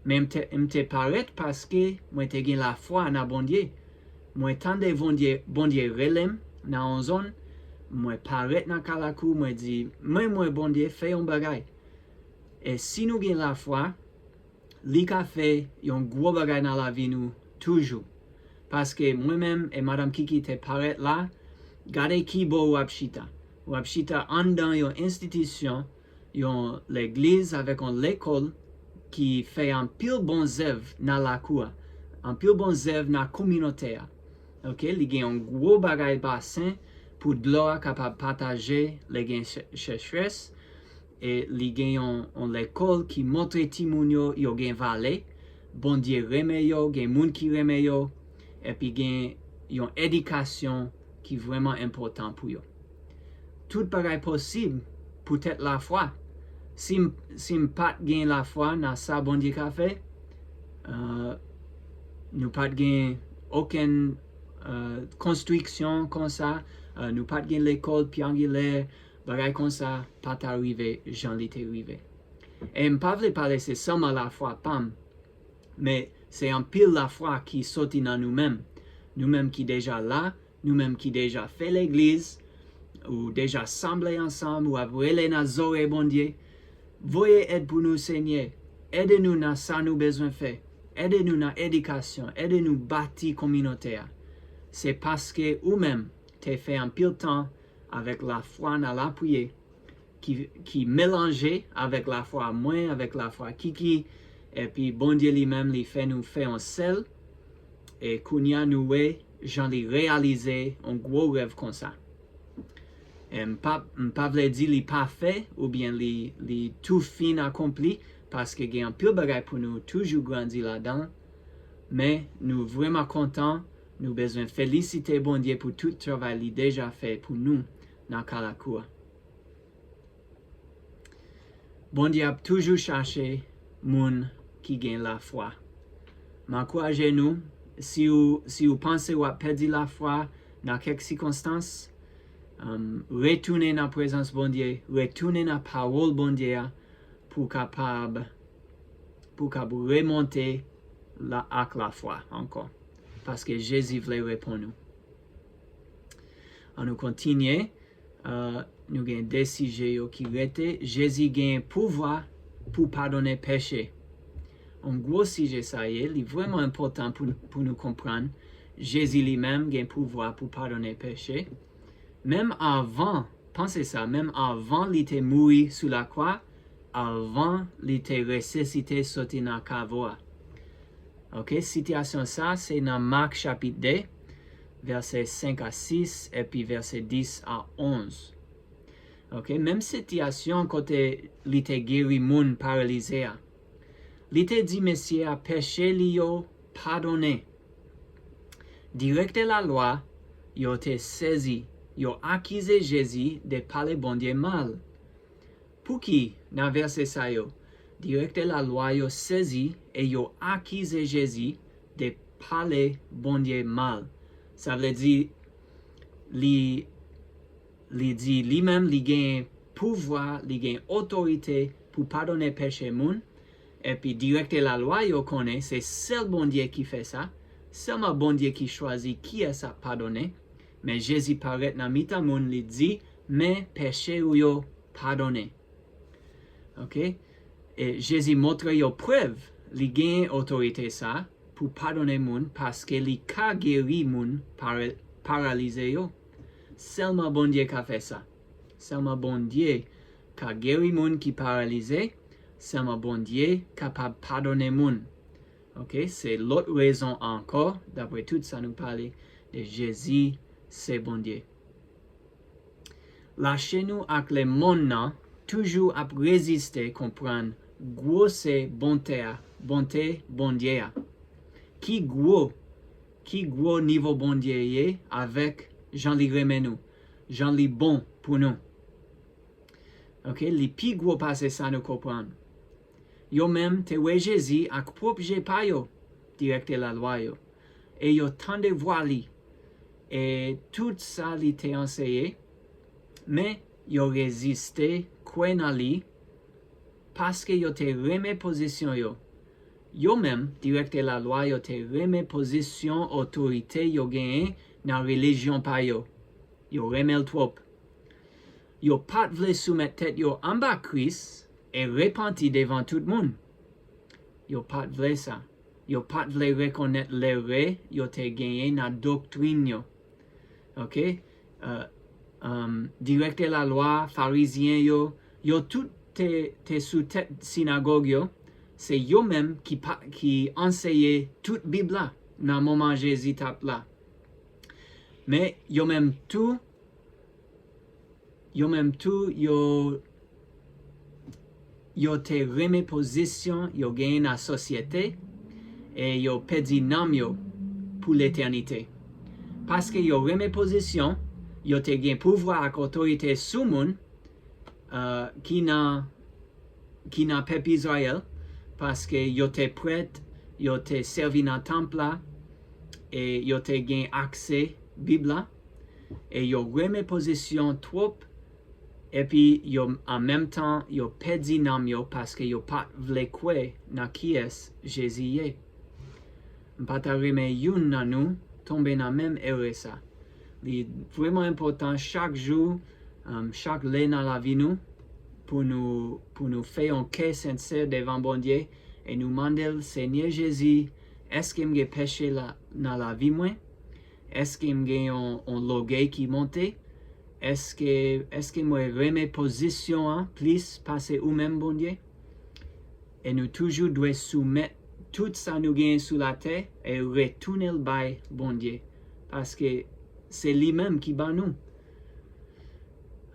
Men m te, m te parèt paske mwen te gen lafwa nan Bondye. Mwen tande Bondye, Bondye rele m nan yon zòn. Mwen parèt nan kalakou, mwen di, mwen, mwen, Bondye, fè yon bagay. E si nou gen lafwa, li ka fè yon gwo bagay nan lavi nou toujou. Paske mwen menm e Madanm Kiki te parèt la, gade ki bò w ap chita. W ap chita anndan yon enstitisyon, yon legliz avèk yon lekòl ki fè anpil bon zèv nan lakou a, anpil bon zèv nan kominote a. Ok, li gen yon gwo bagay basen pou dlo a kapab pataje lè gen chèchrès. E li gen yon, yon lekòl ki montre timoun yo, yo gen valè, Bondye renmen yo, gen moun ki renmen yo, epi gen yon edikasyon ki vrèman enpòtan pou yo. Tout bagay posib poutèt lafwa. Si m, si m pa t gen lafwa nan sa Bondye ka fè, uh, nou pa t gen okenn, uh, konstriksyon konsa, uh, nou pa t gen lekòl pyangilè, bagay konsa pa ta rive jan li te rive. E m pa vle pale se sèlman lafwa pa m, men se anpil lafwa ki soti nan nou menm. Nou menm ki deja la, nou menm ki deja fè legliz, ou deja sanble ansanm, ou ap rele nan zòrèy Bondye, voye èd pou nou, Senyè. Ede nou nan sa nou bezwen fè. Ede nou nan edikasyon. Ede nou bati kominote a. Se paske ou menm te fè anpil tan avèk lafwa nan lapriyè ki, ki melanje avèk lafwa mwen, avèk lafwa Kiki, epi Bondye li menm li fè nou fè yon sèl, e kounye a nou wè jan li reyalize yon gwo rèv konsa. E m pa, m pa vle di li pafè oubyen li, li tou fin akonpli, paske gen anpil bagay pou nou toujou grandi ladan, men nou vrèman kontan, nou bezwen felisite Bondye pou tout travay li deja fè pou nou nan kalakou a. Bondye ap toujou chache moun ki gen lafwa. M ankouraje nou, si w, si w panse w ap pèdi lafwa nan kèk sikonstans, um, retounen nan prezans Bondye, retounen nan pawòl Bondye a pou w kapab, pou w kapab remonte la, ak lafwa ankò. Paske Jezi vle reponn ou. Ann nou kontinye. Uh, nou gen de sijè yo ki rete. Jezi gen pouvwa pou padonnen peche. Yon gwo sijè sa ye, li vrèman enpòtan pou, pou nou konprann. Jezi li menm gen pouvwa pou padonnen peche. Menm avan, panse sa, menm avan li te mouri sou lakwa, avan li te resisite soti nan kavo a. Ok, sitiyasyon sa se nan Mak chapit de, vèsè senk a sis, epi vèsè dis a onz. Ok, menm sitiyasyon kote li te geri moun paralize a. Li te di mesye a peche li yo padonnen. Direktè lalwa yo te sezi, yo akize Jezi de pale Bondye mal. Pouki, nan vèsè sa yo, direktè lalwa yo sezi e yo akize Jezi de pale Bondye mal? Sa vle di, li, li di li menm li gen pouvwa, li gen otorite pou padonnen peche moun. Epi direktè lalwa yo konnen se sèl Bondye ki fè sa, sèlman Bondye ki chwazi kiyès ap padonnen. Men Jezi parèt nan mitan moun, li di, men peche ou yo padonnen. Ok? E Jezi montre yo prèv li genyen otorite sa pou padonnen moun paske li ka geri moun para- paralize yo. Sèlman Bondye ka fè sa. Sèlman Bondye ka geri moun ki paralize. Sèlman Bondye kapab padonnen moun. Ok, se lòt rezon ankò, dapre tout sa nou pale, de Jezi se Bondye. Lache nou ak lemonn nan toujou ap reziste konprann gwosè bonte a, bonte Bondye a. Ki gwo, ki gwo nivo Bondye ye avèk jan li renmen nou, jan li bon pou nou. Ok, li pi gwo pase sa nou konprann. Yo menm te wè Jezi ak pwòp je pa yo, direktè lalwa yo, e yo tande vwa li, e tout sa li te anseye, men yo reziste kwè nan li paske yo te renmen pozisyon yo. Yo menm, direktè lalwa yo te renmen pozisyon otorite yo genyen nan relijyon pa yo. Yo renmen l twòp. Yo pa t vle soumèt tèt yo anba Kris e repanti devan tout moun. Yo pa t vle sa. Yo pa t vle rekonèt lere yo te genyen nan doktrin yo. Ok? Uh, um, direktè lalwa, Farizyen yo, yo tout te, te sou tèt sinagòg yo. Se yo menm ki, pa, ki anseye tout Bib la nan moman Jezi t ap la. Men yo menm tou, yo menm tou, yo, yo te renmen pozisyon yo genyen nan sosyete e yo pèdi nanm yo pou letènite. Paske yo renmen pozisyon, yo te gen pouvwa ak otorite sou moun uh, ki nan ki nan pèp Izrayèl, paske yo te prèt, yo te sèvi nan tanp la, e yo te gen aksè Bib la, e yo renmen pozisyon twòp, epi yo an menm tan yo pèdi nanm yo paske yo pa t vle kwè nan kiyès Jezi ye. M pa ta renmen youn nan nou tonbe nan menm erè sa. Li vrèman enpòtan chak jou, um, chak lè nan lavi nou, pou nou, pou nou fè yon kè sensè devan Bondye e nou mande l, Senyè Jezi, èske m gen peche la, nan lavi mwen? Èske m gen yon, yon lògèy ki monte? Èske, èske mwen renmen pozisyon an plis pase ou menm, Bondye? E nou toujou dwe soumèt tout sa nou genyen sou latè e retounen l bay Bondye, paske se li menm ki ban nou.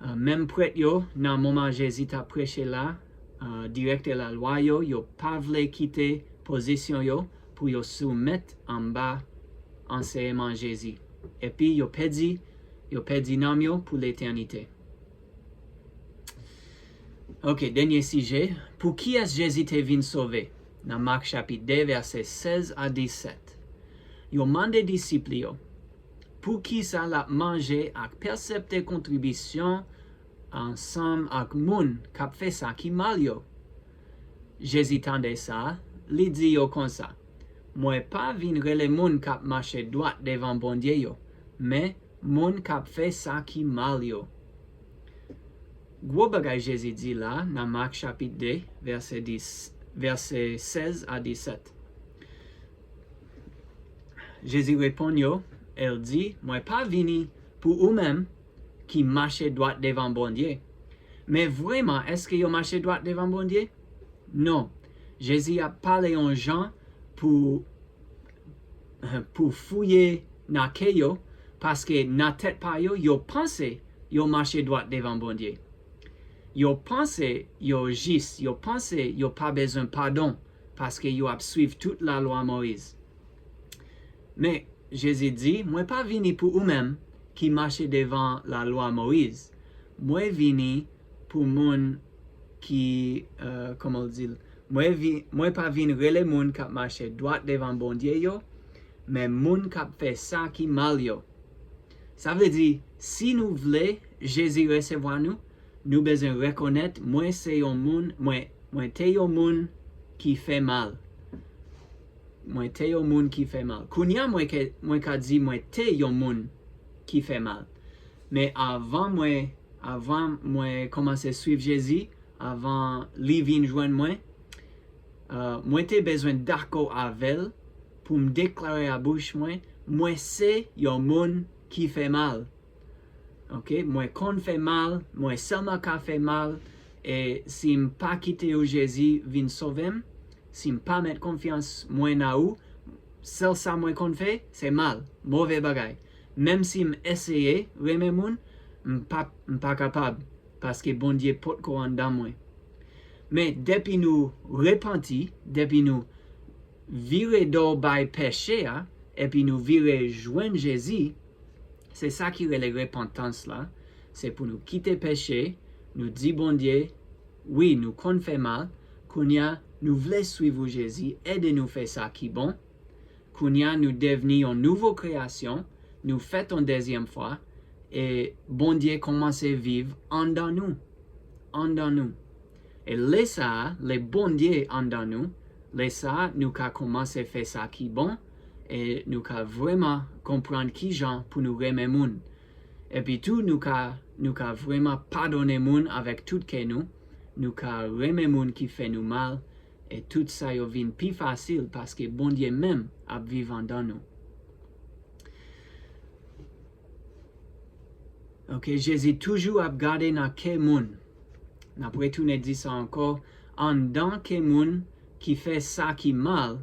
Uh, menm prèt yo, nan moman Jezi t ap preche la, uh, direktè lalwa yo, yo pa vle kite pozisyon yo pou yo soumèt anba ansèyman Jezi. Epi yo pèdi, yo pèdi nanm yo pou letènite. Ok, dènye sijè. Pou kiyès Jezi te vin sove? Nan Mak chapit de, vèsè sèz a disèt. Yo mande disip li yo, poukisa l ap manje ak pèseptè kontribisyon ansanm ak moun k ap fè sa ki mal yo? Jezi tande sa, li di yo konsa, Mwen pa vin rele moun k ap mache dwat devan Bondye yo, men moun k ap fè sa ki mal yo. Gwo bagay Jezi di la nan Mak chapit de, vèsè dis, vèsè sèz a disèt. Jezi reponn yo, el di, Mwen pa vini pou ou menm ki mache dwat devan Bondye. Men vrèman, èske yo mache dwat devan Bondye? Non. Jezi ap pale yon jan pou, pou fouye nan kè yo, paske nan tèt pa yo, yo panse yo mache dwat devan Bondye. Yo panse yo jis, yo panse yo pa bezwen padon, paske yo ap swiv tout lalwa Moyiz. Men, Jezi di, Mwen pa vini pou ou menm ki mache devan lalwa Moyiz. Mwen vini pou moun ki, euh, kòman l di l? Mwen, vi, mwen pa vin rele moun k ap mache dwat devan Bondye yo, men moun k ap fè sa ki mal yo. Sa vle di, si nou vle Jezi resevwa nou, nou bezwen rekonèt, mwen se yon moun, mwen, mwen te yon moun ki fè mal. Mwen te yon moun ki fè mal. Kounye a mwen ke, mwen ka di mwen te yon moun ki fè mal. Men avan mwen, avan mwen kòmanse swiv Jezi, avan li vin jwenn mwen, uh, mwen te bezwen dakò avè l pou m deklare a bouch mwen, mwen se yon moun ki fè mal. Ok, mwen konn fè mal, mwen sèlman ka fè mal, e si m pa kite ou Jezi vin sove m, si m pa met konfyans mwen nan ou, sèl sa mwen konn fè, se mal, move bagay. Menm si m eseye renmen moun, m pa, m pa kapab, paske Bondye potko anndan mwen. Men depi nou repanti, depi nou vire do bay peche a, epi nou vire jwenn Jezi, se sa ki rele repantans la. Se pou nou kite peche, nou di Bondye, wi, nou konn fè mal, kounye a nou vle swiv ou Jezi, ede nou fè sa ki bon. Kounye a nou devni yon nouvo kreyasyon, nou fèt yon dezyèm fwa, e Bondye kòmanse viv anndan nou, anndan nou. E lè sa a, lè Bondye anndan nou, lè sa a nou ka kòmanse fè sa ki bon, e nou ka vrèman konprann kijan pou nou renmen moun. Epi tou nou ka, nou ka vrèman padone moun avèk tout kè nou, nou ka renmen moun ki fè nou mal, e tout sa yo vin pi fasil paske Bondye menm ap viv anndan nou. Ok, Jezi toujou ap gade nan kè moun. N ap retounen di sa ankò, anndan kè moun ki fè sa ki mal.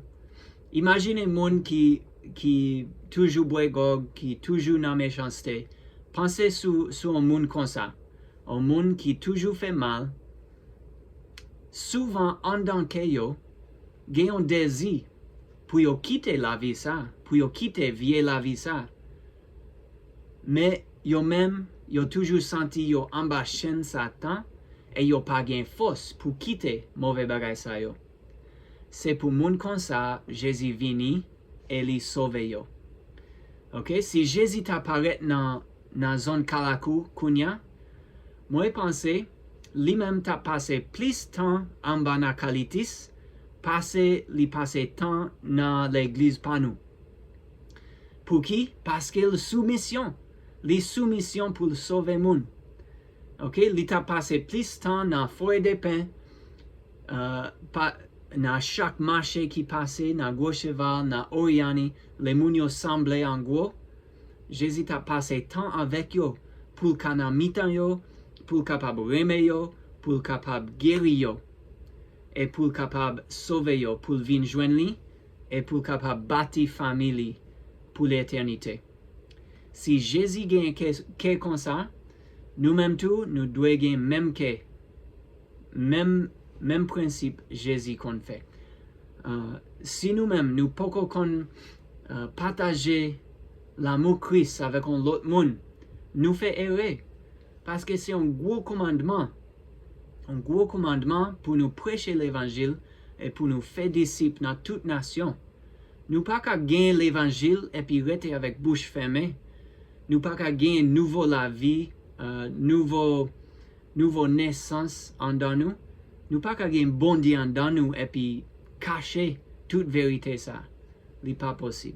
Imajine moun ki, ki toujou bwè gwòg, ki toujou nan mechanste. Panse sou, sou yon moun konsa. Yon moun ki toujou fè mal. Souvan anndan kè yo, gen yon dezi pou yo kite lavi sa, pou yo kite vye lavi sa. Men yo menm, yo toujou santi yo anba chenn Satan e yo pa gen fòs pou kite move bagay sa yo. Se pou moun konsa Jezi vini e li sove yo. Ok, si Jezi ta parèt nan, nan zòn Kalakou kounye a, mwen panse li menm t ap pase plis tan anba nan kalitis pase li pase tan nan legliz pa nou. Pouki? Paske l sou misyon. Li sou misyon pou l sove moun. Ok, li t ap pase plis tan nan Forêt des Pins, uh, pa, nan chak mache ki pase, nan Gwo Cheval, nan Oriani, lè moun yo sanble an gwo. Jezi t ap pase tan avèk yo, pou l ka nan mitan yo, pou l kapab renmen yo, pou l kapab geri yo, e pou l kapab sove yo, pou l vin jwenn li, e pou l kapab bati fanmi li pou letènite. Si Jezi gen kè, kè konsa, nou menm tou, nou dwe gen menm kè, menm, menm prensip Jezi konn fè. Uh, si nou menm, nou poko konn, uh, pataje lanmou Kris avèk yon lòt moun, nou fè erè. Paske se yon gwo kòmandman. Yon gwo kòmandman pou nou preche levanjil e pou nou fè disip nan tout nasyon. Nou pa ka gen levanjil epi rete avèk bouch fèmen. Nou pa ka gen nouvo lavi, uh, nouvo, nouvo nesans anndan nou. Nou pa ka gen Bondye anndan nou epi kache tout verite sa. Li pa posib.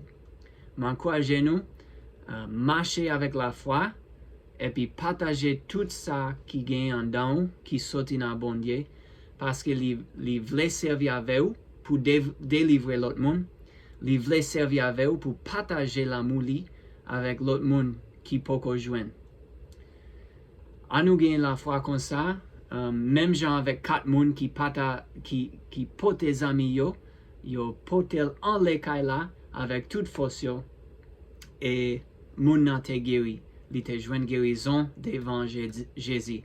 M ankouraje nou, uh, mache avèk lafwa, epi pataje tout sa ki gen anndan w ki soti nan Bondye, paske li, li vle sèvi avè w pou de, delivre lòt moun, li vle sèvi avè w pou pataje lanmou li avèk lòt moun ki poko jwenn. An nou gen lafwa konsa, um, menm jan avèk kat moun ki pata, ki, ki pote zanmi yo, yo pote l anlè kay la avèk tout fòs yo, e moun nan te geri. Li te jwenn gerizon devan Je-, Jezi.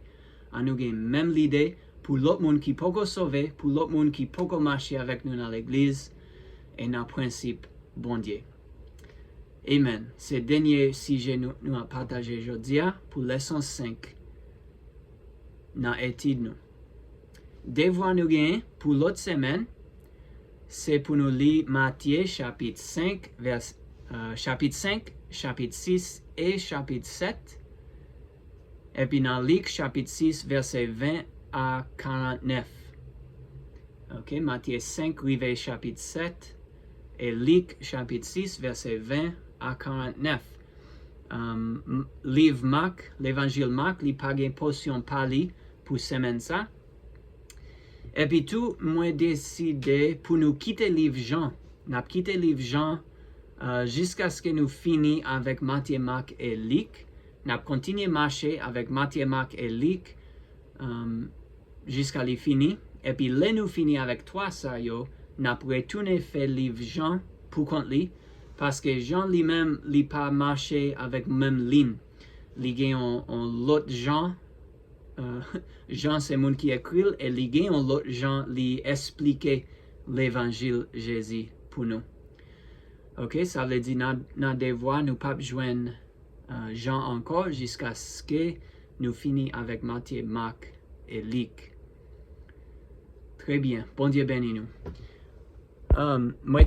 An nou gen menm lide pou lòt moun ki poko sove, pou lòt moun ki poko mache avèk nou nan legliz e nan prensip Bondye. Amen. Se dènye sijè nou, nou ap pataje jodi a pou leson senk nan etid nou. Devwa nou genyen pou lòt semèn, se pou nou li Matye chapit senk, vès, euh, chapit senk, chapit sis e chapit sèt. Epi nan Lik chapit sis, vèsè ven a karantnèf. Ok, Matye senk rive chapit sèt, e Lik chapit sis, vèsè ven a karantnèf. um, liv Mak, levanjil Mak, li pa gen pòsyon pa li pou semèn sa. Epi tou, mwen deside pou nou kite liv Jan. N ap kite liv Jan uh, jiskaske nou fini avèk Matye, Mak e Lik. N ap kontinye mache avèk Matye, Mak e Lik um, jiska li fini. Epi lè nou fini avèk twa sa yo, n ap retounen fè liv Jan pou kont li, paske Jan li menm, li pa mache avèk menm liy. Li gen yon, yon lòt jan, uh, Jan se moun ki ekri l, e li gen yon lòt jan li esplike levanjil Jezi pou nou. Ok, sa vle di nan, nan devwa nou p ap jwenn uh, Jan ankò jiskaske nou fini avèk Matye, Mak e Lik. Trè byen. Bondye beni nou. Um, mwen